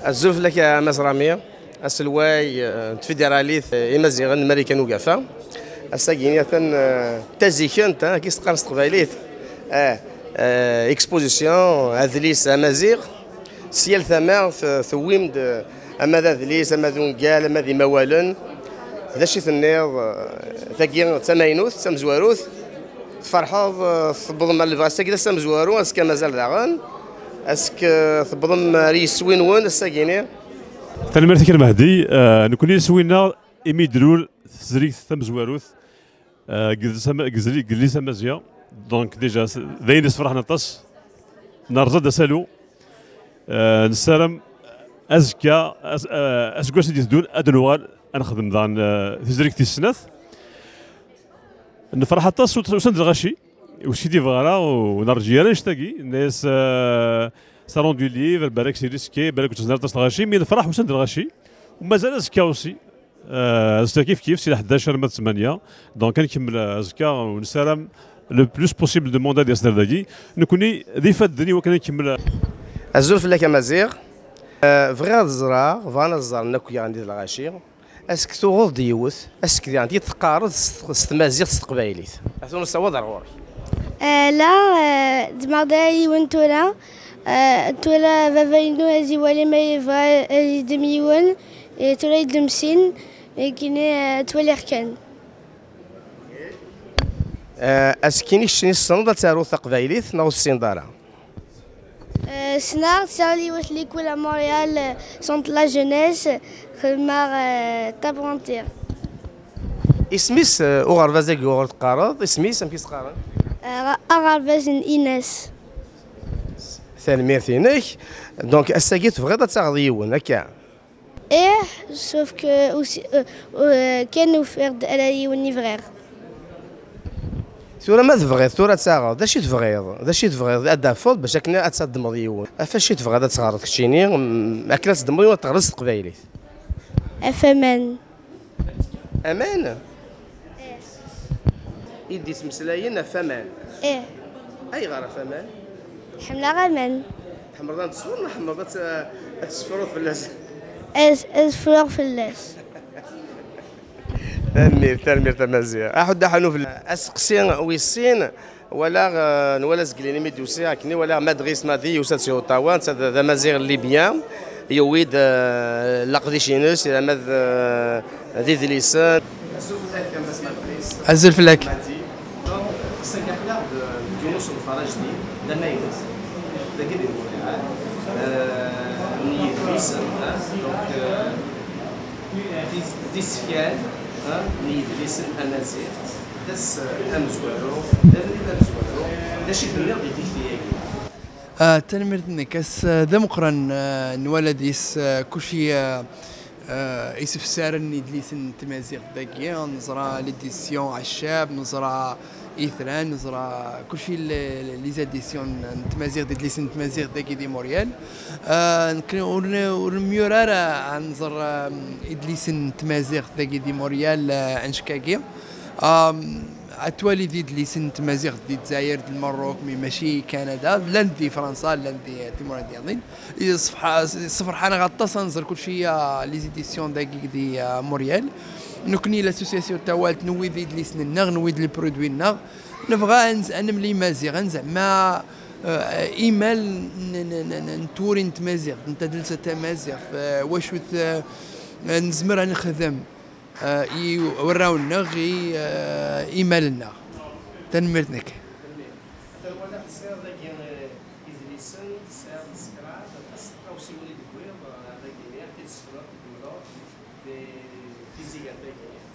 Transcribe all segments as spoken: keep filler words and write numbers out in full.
Azul fell-ak a Mass Rami, aselway eh, n tfidiralit eh, imaziɣen n Marikan Ugafa. Ass-agi atan eh, d tazikent, eh, akken i s-teqqaren s teqbaylit, eh, eh, exposition, adlis amaziɣ. S yal tama t- tewwim-d eh, ama d adlis, ama d ungal, ama d imawalen. D acu i tenniḍ, eh, tagi d tamaynut, d tamezwarut? Tferḥeḍ eh, tewwḍem ar lebɣi ass-agi d ass amezwaru, azekka mazal daɣen. Est-ce que tewwḍem ar yiswi-nwen ass-agi-ni? Tanemmirt-ik a Lmehdi. Eh, nekkni iswi-nneɣ imi d-tlul tezrigt tamezwarut eh, deg yidles ama- deg yizli- deg yidles amaziɣ. Donc déjà s- d ayen yessefraḥen aṭas. Nerẓa-d asalu. Eh, nessaram azekka as- eh, aseggas i d-iteddun ad nuɣal ad nexdem daɣen eh, tizrigt tis snat. Nefreḥ aṭas, ur ur send lɣaci, ur skiddibeɣ ara, ur nerǧi ara annect-agi. Nna-yas eh, salon du livre, balak c'est risqué, balak ur teẓniḍ aṭas lɣaci, mi nefreḥ ur send lɣaci. U mazal azekka aussi. Eh, azekka kif kif si lḥdac arma d ttmanya. Donc ad nkemmel eh, azekka, u nessaram le plus possible de monde ad yas ar dagi. Nekkni d ifadden i wakken ad nkemmel. Azul fell-ak a Maziɣ. Eh, bɣiɣ ad ẓreɣ, bɣan ad ẓren akk yeɣni d lɣaci. Est-ce que tuɣeḍ-d yiwet, est-ce que diɣen i teqqareḍ s s tmaziɣt, s teqbaylit? Atan usawaḍ ar ɣur-k. Eh, la, eh, d-, ḍemɛeɣ yiwen tura. Eh, tura baba-inu ad iwali ma yebɣa ad yeddem yiwen. Eh, tura yeddem sin. Nekkini eh, ttwaliɣ kan. Eh, asekkin i keččini tessneḍ ad taruḍ taqbaylit neɣ ur tessineḍ ara? Eh, ssneɣ, ssneɣ yiwet likul à Montréal, eh, Centre la Jeunesse, xedmeɣ eh, tabɣanti. Isem-is eh, uɣerbaz-agi uɣur teqqareḍ, isem-is amek i s-qqaren? Eh, aɣerbaz n Ines. Tanemmirt-inek. Donc ass-agi tebɣiḍ ad taɣeḍ yiwen, akka? Ih, sauf que aussi, euh, euh, kan ufiɣ-d ala yiwen i bɣiɣ. Tura ma tebɣiḍ, tura ad taɣeḍ, d acu i tebɣiḍ? D acu i tebɣiḍ ad d-tafeḍ bac akken ad txedmeḍ yiwen? Ɣef acu i tebɣiḍ ad teɣreḍ keččini, mm, akken ad teddmeḍ yiwen ad teɣreḍ s teqbaylit? Ɣef aman. Aman? I d-yettmeslayen ɣef waman. Ih. Ayɣer ɣef waman? Ḥemmleɣ aman. Tḥemmleḍ ad tesweḍ neɣ tḥemmleḍ ad t- ad tesfruḍ fell-as? Ad, ad ffreɣ fell-as. Tanemmirt, tanemmirt a Maziɣ. Aḥuddu aḥanu fell-, aseqsi wis sin. Walaɣ, eh, nwala azegli-nni mi d-usiɣ, akken i walaɣ Madris Madi yusa-d si Ottawa, netta d, d amaziɣ n Libya, yewwi-d eh, leqdic-ines, irama d, eh, d idlisen. Azul fell-ak. Madi. Donc, ass-agi aql-aɣ-d deg yiwen n usenfar ajdid, d amaynut, dagi di Montréal, eh, n yidlisen, eh, donc, eh, d is- d isefkan, eh, n yidlisen amaziɣ. D ass amezwaru, d abrid amezwaru. D acu i tenniḍ di tikti-agi? Ah, tanemmirt-nnek. Ass, ah, d ameqqran, ah, nwala deg-s, ah, kulci, ah, ah, isefsaren n yidlisen n tmaziɣt dagi. Neẓra l'édition Ɛeccab, neẓra Itran, neẓra kulci, les, les éditions n tmaziɣt, d idlisen n tmaziɣt dagi di Montréal. Ah, nekk ur n-, ur nemyura ara ad nẓer, ah, idlisen n tmaziɣt dagi di Montréal, ah, anect-agi. Am, ad twaliḍ idlisen n tmaziɣt di Lezzayer, di Lmerruk, mi mačči Kanada, llan di Fransa, llan di timura diyaḍin. Ṣṣefḥa-, ṣṣefreḥ-aneɣ aṭas ad nẓer kulci, ah, les éditions dagi di, ah, Montréal. Nekkni l'association Tawalt newwi-d idlisen-nneɣ, newwi-d les produits-nneɣ. Nebɣa ad nz-, ad nemlil Imaziɣen, zeɛma, ah, imal n, n, n, n, n twuri n tmaziɣt, n tadelsant tamaziɣt, ah, wacu t-, ah, nezmer ad nexdem. Eh, i warraw-nneɣ, i, eh, imal-nneɣ. Tanemmirt-nnek.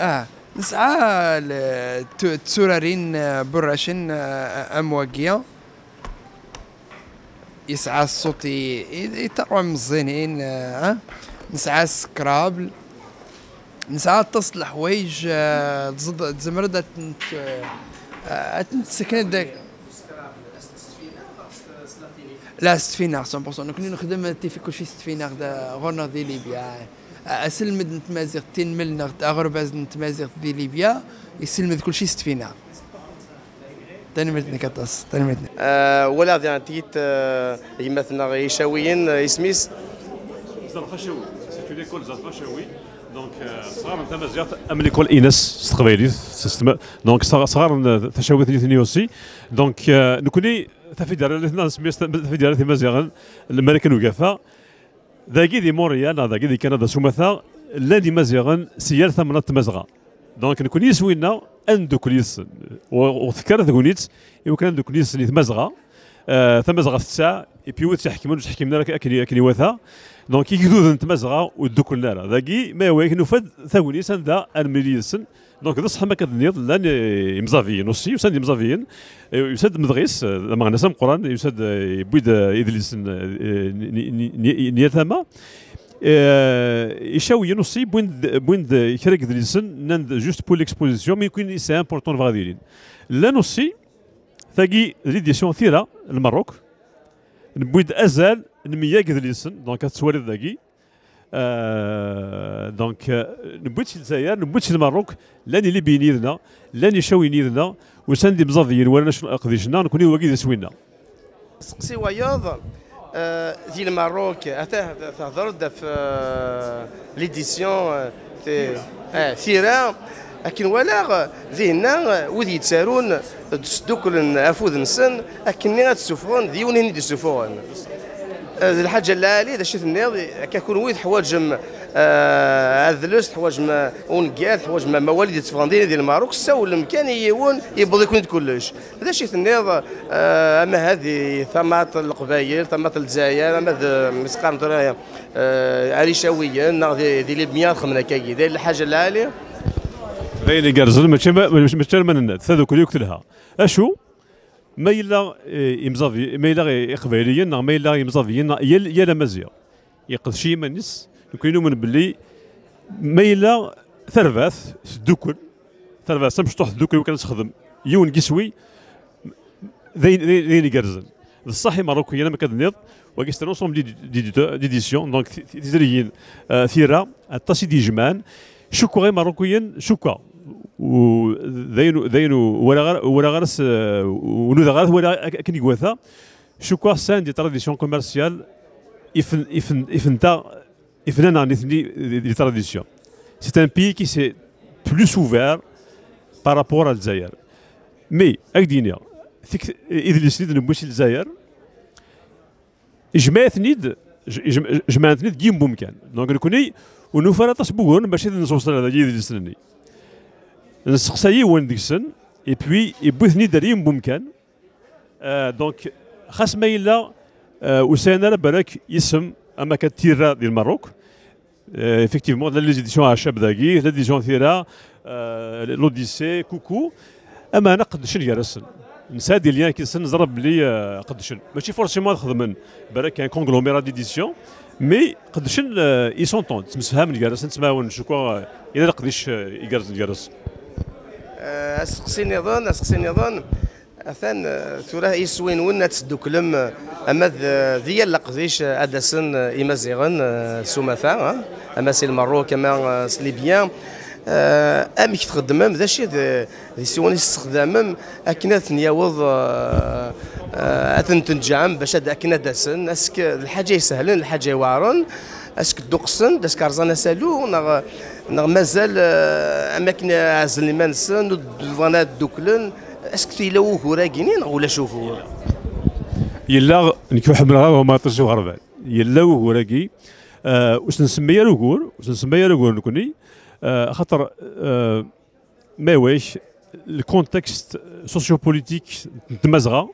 Ah, nesɛa l-, tu-, turarin, eh, burracen, eh, am wagi. Yesɛa ṣṣut i, i, i taɣwa meẓẓinin, eh, nesɛa Scrabble, nesɛa aṭas n leḥwayeǧ, eh, tẓed-, tzemreḍ ad tent-, eh, ad tent-tessekneḍ dak. La, s tfinaɣ, cent pour cent. Nekkni nexdem tifi kulci s tfinaɣ da, ɣur-neɣ di Libya. Eh, aselmed n tmaziɣt, tinmel-nneɣ, aɣerbaz n tmaziɣt di Libya, yesselmed kulci s tfinaɣ. Tanemmirt-nnek aṭas, tanemmirt-nnek. Ah, walaɣ diɣen tiyit, ah, gma-tneɣ Icawiyen, ah, isem-is? Zerqacawi, c'est une école Zerqacawi. Donc, euh, sɣaren tamaziɣt am l'école Ines s teqbaylit, s tma-, donc sɣ-, sɣaren, euh, tacawit nitni aussi. Donc, euh, nekkni tafidaralit, neɣ nsemmi-as ta-, tafidaralit imaziɣen, Lmarika n Ugafa, dagi di Montréal, neɣ dagi di Kanada s umata, llan imaziɣen si yal tamnaḍt n Tmazɣa. Donc, nekkni s winna, ad neddukel yid-sen. U, u tefka ara tegnit, i wakken ad neddukel yid-sen i Tmazɣa. Euh, Tamazɣa tettsaɛ, et puis wid tt-iḥekmen, ur tt-ḥekmen ara akken, akken iwata. Donc, igduden n Tmazɣa ur dduklen ara. Dagi, ma yewwa-yak, nufa-d tagnit anda ad nemlil yid-sen. Donc, d ṣṣeḥ ma akka d-tenniḍ, llan, eh, imẓabiyen aussi, usan-d imẓabiyen. Eh, yusa-d Medɣis, eh, d ameɣnas ameqqran, yusa-d, eh, yewwi-d, eh, idlisen, eh, n, n, n, n, n yal tama. Eh, Icawiyen aussi, wwin-d, wwin-d kra n yidlisen, nnan-d juste pour l'exposition, mais nekkni c'est important, nebɣa ad ilin. Llan aussi, tagi d l'édition Tira, Lmerruk, newwi-d azal n meyya n yidlisen, donc ad tettwaliḍ dagi. Euh, donc, euh, newwi-d si Lezzayer, newwi-d si Lmerruk, llan Ilibiyen yid-neɣ, llan Icawiyen yid-neɣ, usan-d imẓabiyen, walan acu-, aqdic-nneɣ, nekkni wagi d iswi-nneɣ. Seqsi wayeḍ, euh, di Lmerruk, ata tehder-d ɣef, euh, l'édition, euh, ti-, eh, Tira, akken walaɣ, dinna, wid yettarun, ad sduklen afud-nsen, akkenni ad ssufɣen, d yiwen i d-isufuɣen. Eh, d lḥaǧa n lɛali, d acu i tenniḍ, akka kunwi teḥwaǧem, eh, adles, teḥwaǧem, eh, ungal, teḥwaǧem amawal i d-itteffɣen din di Lmerruk, ssawlem kan i yiwen, yewweḍ-iken-id kullec. D acu i tenniḍ, eh, ama ha di tamaṭ n Leqbayel, tamaṭ n Lezzayer, ama d, mi s-qqaren tura, eh, Aricawiyen, neɣ di, di Libya, xedmen akkagi. D lḥaǧa n lɛali? D ayen igerrzen, mačči ma, mačči arma nenna-d, tadukli akk telha. Acu? Ma yella, eh, imẓabi-, ma yella i-, Iqbayliyen, neɣ ma yella imẓabiyen, neɣ yal, yal Amaziɣ yeqdec i yiman-is, nekkni numen belli ma yella tarbaɛt teddukel, tarbaɛt tamecṭuḥt teddukel, iwakken ad texdem yiwen n yiswi, d ayen, d ayen, d ayen igerrzen. D ṣṣeḥ Imerrukiyen, am akka d-tenniḍ, wagi c'est un ensemble d'édi-, d'éditeurs, d'éditions, donc ti-, ti-, tizrigin, euh, Tira, aṭas i d-ijemɛen. Cukkeɣ Imerrukiyen, cukkeɣ, u-, d ayen, d ayen u-, ur walaɣ ara, ur walaɣ ara s-, ur nudaɣ ara, walaɣ ak-, akken i iwata. Cukkeɣ sɛan des traditions commerciales ifen-, ifen-, ifent-aɣ, ifent-aneɣ nitni di, di tradition. C'est un pays qui s'est plus ouvert par rapport à Lezzayer. Mais, ad k-d-iniɣ, tik-, idlisen i d-newwi si Lezzayer, jmaɛen-ten-id, j-, j-, jmaɛen-ten-id deg yiwen n wemkan. Donc, nekkni, ur nufi ara aṭas n wuguren, mačči d nṣuṣel dagi idlisen-nni. Nesteqsa yiwen deg-sen, et puis, yewwi-ten-id ar yiwen n wemkan. Euh, donc, xas ma yella, euh, ur sɛin ara barak isem, am akka Tira di Lmerruk. Euh, effectivement, la les éditions Aɛcab dagi, la édition Tira, euh, l'Odyssée, Coucou. Ameɛna qeddcen gar-asen. Nesɛa des liens yid-sen, neẓra belli, euh, qeddcen. Mačči forcément ad xedmen barak un conglomérat d'édition, mais qeddcen, euh, ils s'entendent, ttemsefhamen gar-asen, ttmaɛunen, je crois, euh, yella leqdic, euh, igerrzen gar-asen. Euh, aseqsi nniḍen, aseqsi nniḍen. Atan, eh, tura iswi-nwen ad tedduklem, eh, ama d, eh, di yal leqdic, eh, ad d-asen, eh, Imaziɣen, eh, s umata, eh, ama si Lmerruk, ama, eh, s Libya. Eh, amek txeddmem? D acu i d, d isiwen i tessexdamem akken ad ten-yaweḍ, eh, eh, ad ten-tneǧǧɛem bac ad, akken ad d-asen? Est-ce que d lḥaǧa isehlen, lḥaǧa iweɛren? Est-ce que dduqsen-d, est-ce que rẓan asalu, neɣ, neɣ mazal, eh, am akken ɛezlen iman-nsen, ur d-, bɣan ad dduklen? Est-ce que yella wugur-agi-nni neɣ ulac ugur? Yella, nekk ur ḥemmleɣ ara umaṭi s uɣerbal. Yella wugur-agi, eh, ur s-nsemmi ara ugur, ur s-nsemmi ara ugur nekkni, eh, axaṭer, eh, ma yewwa-yak, le contexte socio-politique n Tmazɣa,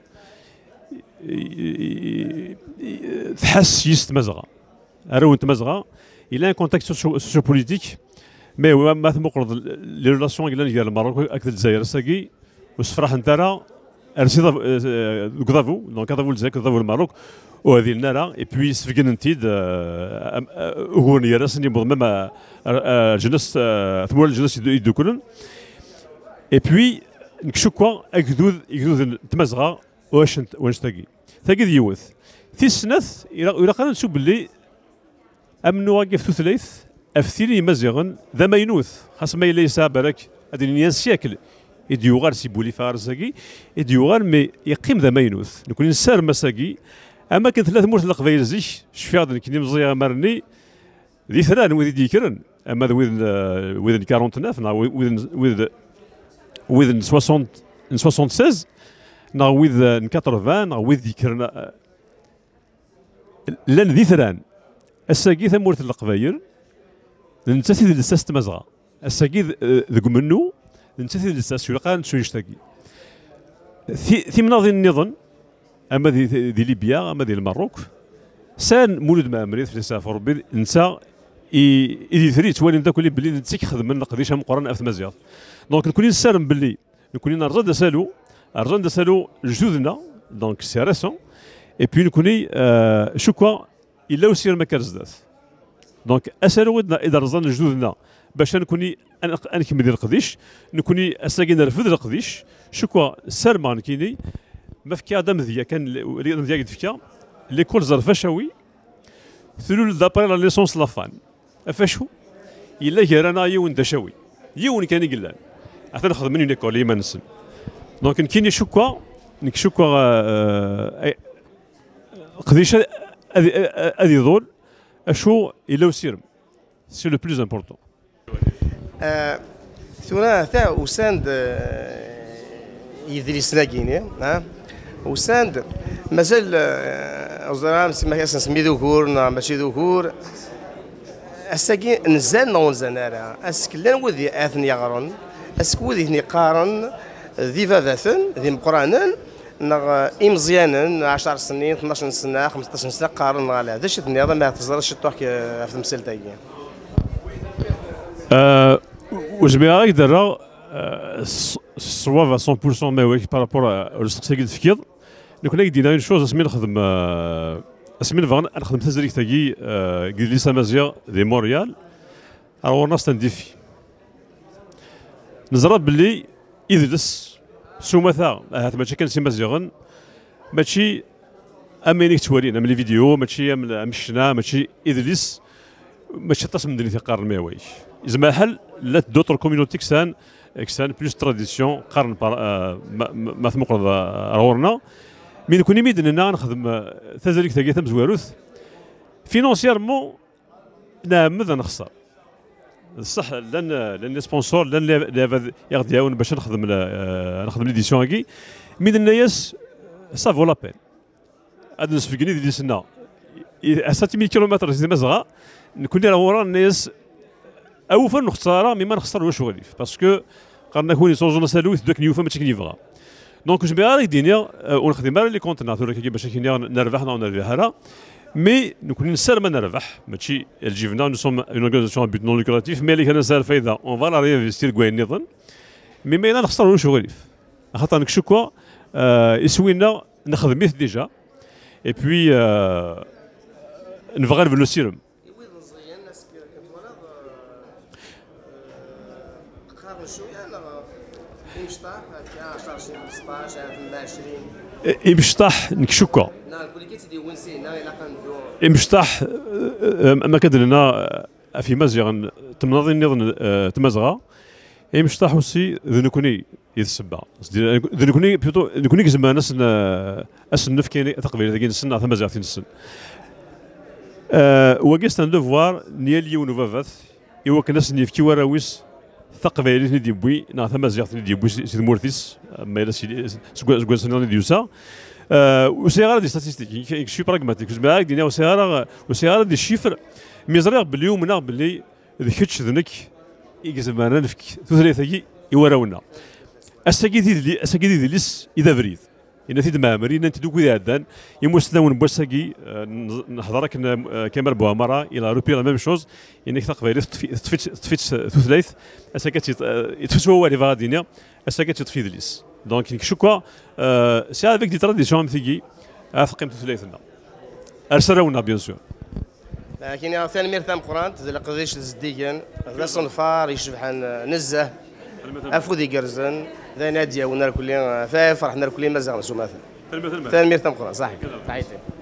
i, i, i, tḥess yis Tmazɣa. Arraw n Tmazɣa, il y a un contexte socio-, socio-politique, mais ma, ma tmuqleḍ les relations i yellan gar Lmerruk akked Lezzayer ass-agi, ur ssefraḥent ara, rsi ḍab-, eh, deg uḍabu, donc aḍabu n Lezzayer akked uḍabu n Lmerruk, ur ɛdilen ara, et puis sbeggnen-t-id, eh, am-, eh, uguren gar-asen yewweḍ même a, a, a lǧnas, eh, tmura n lǧnas yeddu-, yedduklen. Et puis, nekk cukkeɣ agdud, igduden n Tmazɣa, ulac n-, ulac tagi. Tagi d yiwet. Tis snat, ilaq, ilaq ara nettu belli amennuɣ-agi ɣef tutlayt, ɣef tili n Yimaziɣen, d amaynut. Xas ma yella yesɛa barak, ad d-nini un siècle, i d-yuɣal si Bulifa ar ass-agi, i d-yuɣal, mais yeqqim d amaynut. Nekkni nessarem ass-agi, am akken tella tmurt n Leqbayel zik, cfiɣ-d nekkni meẓẓiyeɣ amar-nni, D itran wid i d-yekkren, ama d wid n, wid n quarante-neuf, neɣ wid, wid n, wid, wid n soixante, n soixante-seize, neɣ wid n quatre-vingts, neɣ wid d-yekkren, eh, llan d itran. Ass-agi tamurt n Leqbayel, d nettat i d lsas n Tmazɣa. Ass-agi d, eh, deg umennuɣ, d nettat i d lsas, ur ilaq ara nettu annect-agi. Ti-, timnaḍin nniḍen, ama di, di Libya, ama di Lmerruk, sɛan Mulud Mɛemmri, ad t-yesɛef Rebbi, netta i, i d itri yettwalin d akk belli d netta i ixedmen leqdic ameqqran ɣef tmaziɣt. Donc, nekkni nessaram belli, nekkni nerẓa-d asalu, rẓan-d asalu lejdud-nneɣ, donc c'est récent, et puis nekkni, euh, cukkeɣ yella usirem akka ar zdat. Donc, asalu i d-, i d-rẓan lejdud-nneɣ, bac ad nekkni ad neq-, ad nkemmel di leqdic, nekkni ass-agi nerfed leqdic, cukkeɣ ssarmeɣ nekkini, ma fkiɣ-d amedya kan, l-, amedya i d-fkiɣ, l'école Zerfacawi, tlul d'après la licence Lafan. Ɣef acu? Yella gar-aneɣ yiwen d acawi. Yiwen kan i yellan. Atan xedmen une école i yiman-nsen. Donc, nekkini cukkeɣ, nekk cukkeɣ, euh, ay-, leqdic ad, ad, ad iḍul, acu yella usirem. C'est le plus important. Ah, tura ta usan-d, eh, yidlisen-agi-ni, ah, usan-d, mazal, eh, ur ẓriɣ ara ma ad sen-nsemmi d ugur neɣ mačči d ugur. Ass-agi nzan neɣ ur nzan ara? Ass-agi llan wid i ten-yeɣren, ass-agi wid i ten-yeqqaren d ibabaten, d imeqqranen, neɣ, eh, imeẓyanen, ɛecṛ snin, tnac sna, xmesṭac sna, qqaren neɣ ala? D acu i d-tenniḍ, ama teẓriḍ ciṭuḥ k-, ɣef temsalt-agi? Euh, ur zmireɣ ad k-d-rreɣ, euh, s-, s ṣṣwab à cent pour cent, mais oui, par rapport à, au steqsi-agi d-tefkiḍ. Nekkni ad k-d-iniɣ une chose, asmi nexdem, euh, asmi nebɣa ad nexdem tazrigt-agi, euh, deg yidles amaziɣ di Montréal, ar ɣur-neɣ c'est un défi. Neẓra belli idles s umata, ahat mačči kan s Imaziɣen, mačči am ayen i yettwalin, am les vidéos, mačči am, am ccna, mačči idlis, mačči aṭas n medden i t-iqqaren, mais oui. Yezmer lḥal, llant d'autres communautés i yesɛan, i yesɛan plus tradition, qqaren par, euh, ma, ma, ma tmuqleḍ, euh, ar ɣur-neɣ. Mais nekkni mi d-nenna ad nexdem, euh, tazrigt-agi tamezwarut, financièrement, nɛemmed ad nexṣer. D ṣṣeḥ, llan, llan les sponsors, llan les, les, i ɣ-d-iɛawnen bac ad nexdem la, euh, ad nexdem l'édition-agi. Mi nenna-yas, ça vaut la peine. Ad nesbeggen idlisen-a. I, ass-a, mille kilomètres di Tmazɣa, nekkni ar ɣur-neɣ nenna-yas, awufan ur nexṣer ara, mi ma nexṣer ulac uɣilif. Parce que qqaren-ak win yettruẓun asalu, iteddu akken yufa, mačči akken yebɣa. Donc, ur zmireɣ ara ad k-d-iniɣ, euh, ur nexdim ara les comptes-nneɣ tura akka bac ad k-iniɣ nerbeḥ neɣ ur nerbiḥ ara. Mais nekkni nessaram ad nerbeḥ, mačči lǧib-nneɣ, nous sommes une organisation à but non lucratif, mais les gars, ça, lfayda, on va la réinvestir deg wayen nniḍen. Mais ma yella nexṣer ulac uɣilif. Axaṭer nekk cukkeɣ, euh, iswi-nneɣ nexdem-it déjà. Et puis, euh, nebɣa ad nbellu sirem. I wid meẓẓiyen, ass-agi akken twalaḍ, eh, eh, qqaren cwiya neɣ imecṭaḥ, akka, ɛecṛa snin, xmesṭac, ɛecrin? Imecṭaḥ, nekk cukkeɣ. Neɣ nekkni kan i tt-id-yewwin syin, neɣ ilaq ad neddu? Imecṭaḥ, eh, eh, am akka d-nenna, eh, ɣef Yimaziɣen, temnaḍin nniḍen, eh, n Tmazɣa, imecṭaḥ aussi d nekkni i d ssebba. D nekkni, plutôt, d nekkni i izemren ad sen-, ad sen-nefk ayen taqbaylit-agi-nsen neɣ tamaziɣt-nsen. Euh, wagi, c'est un devoir n yal yiwen ubabat i wakken ad sen-yefk i warraw-is taqbaylit-nni d-yewwi neɣ tamaziɣt-nni d-yewwi si, si tmurt-is, ma yella si, seg, seg wass-nniḍen i d-yusa. Euh, ur sɛiɣ ara des statistiques, je suis pragmatique. Ur zmireɣ ara ad k-d-iniɣ, ur sɛiɣ ara, ur sɛiɣ ara des chiffres, mi ẓriɣ belli, umneɣ belli d kečč d nekk i izemren ad nefk tutlayt-agi i warraw-nneɣ. Ass-agi d idli-, ass-agi d idlis i d abrid. Yenna-t-id Mɛemmri, nnan-t-id akk wid iɛeddan, imusnawen n wass-agi, eh, n-, neḥḍer akken, eh, Kamal Buɛmara, il a repris la même chose, yenna-k taqbaylit teṭṭef-, teṭṭef-itt, teṭṭef-itt tutlayt, ass-agi ad tt-, eh, yeṭṭef-itt wawal, yebɣa ad d-iniɣ, ass-agi ad tt-yeṭṭef idlis. Donc, nekk cukkeɣ, eh, c'est avec des traditions am tigi, ad teqqim tutlayt-nneɣ. Ar s arraw-nneɣ, bien sûr. Lakin, tanemmirt tameqqrant, d leqdic zeddigen, d asenfar yecebḥen, eh, nezzeh, afud igerrzen, d ayen ad d-yawin irkelli, eh, ad ferḥen irkelli Imaziɣen s umata. Tanemmirt tameqqrant, ṣaḥit.